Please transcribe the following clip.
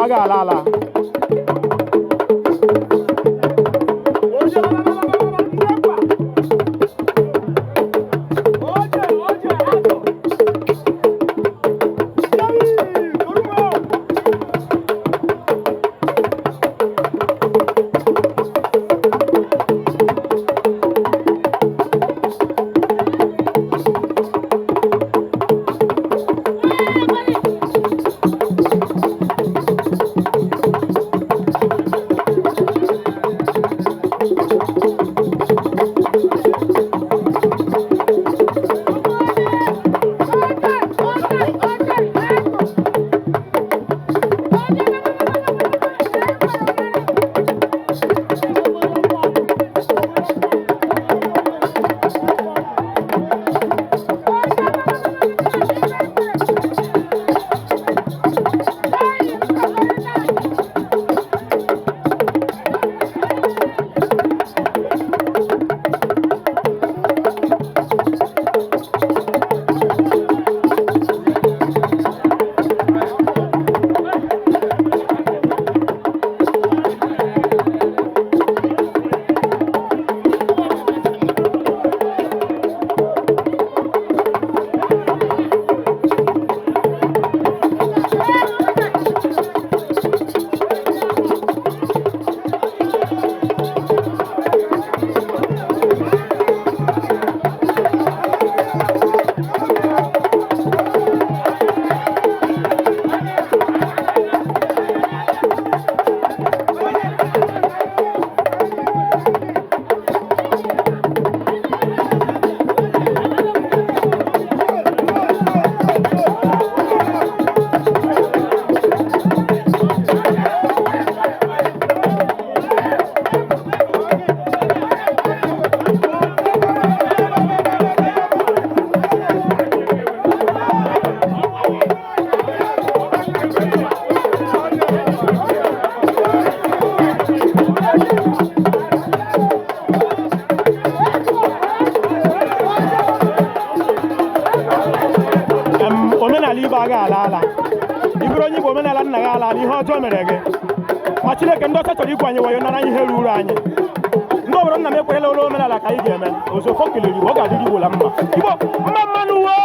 Aga ala ala. Omenala Igbo aga ala ala. Ị bụrụ onye Igbo, omenala nna gị ala ala, ihe ọjọọ mere gị. Ma Chineke, ndị ọcha chọrọ ikwu anyị wayo, nara ihe ruru anyị. Ndị obodo nna m ekwerela ụlọ omenala ka anyị ga-eme. Ozofo kelere Igbo, ọ ga-adịrị Igbo la mma. Igbo mma mmanụ wo.